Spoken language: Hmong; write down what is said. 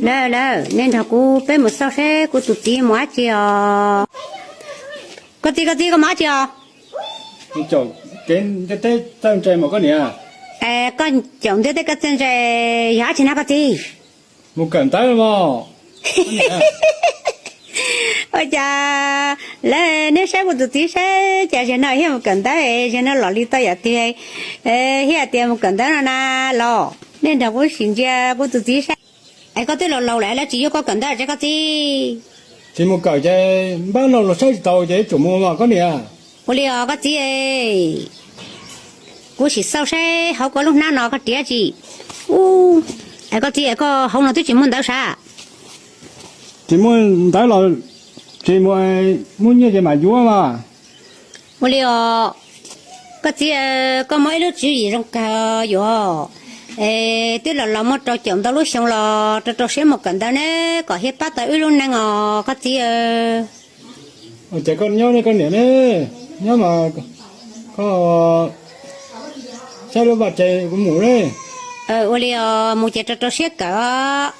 Lawm lawm, nej nrog kuv peb mus xauj seb kuv tus txiv mus dab tsi os. Koj txiv, koj txiv, koj mus dab tsi os? Caum kev ntiaj teb txawj ntse mas koj niam. Koj caum ntiaj teb koj txawj ntse yog dab tsi na koj txiv? Mus kawm ntawv mog. Ua cas lawv, neb saib kuv tus txiv saib cas zaum no thiaj mus kawm ntawv, zaum no los li tau yam twg thiaj tias mus kawm ntawv no na los? Nej nrog kuv sim ntsia kuv tus txiv saib. Es koj twb laus laus lawm, lawv tsis yuav koj kawm ntawv ces koj txiv? Tsis mus kawm ces npab laug los saib tsis taus ces yuav tsum mus mas koj niam. Ua li os koj txiv, kuv sim xauj saib hauv koj lub hnab no koj riam tsi. Es koj txiv, koj hauv no twb tsis muaj ntawv sav? Tsis muaj ntawv los tsis mus, muaj nyiaj ces mam yuav mas. Ua li os koj txiv, koj muaj ib lub tswv yim zoo kawg yuav. Es twb los los muaj rau caum ntau lub xyoo los rau rau siab mus kawm ntawv ne, kom thiaj pab tau wb lub neej os koj txiv. Ces koj nyob ne koj niam ne, nyob mas koj saib lub vaj tse kuv mus ne. Ua li os, mus ces rau rau siab kawm os.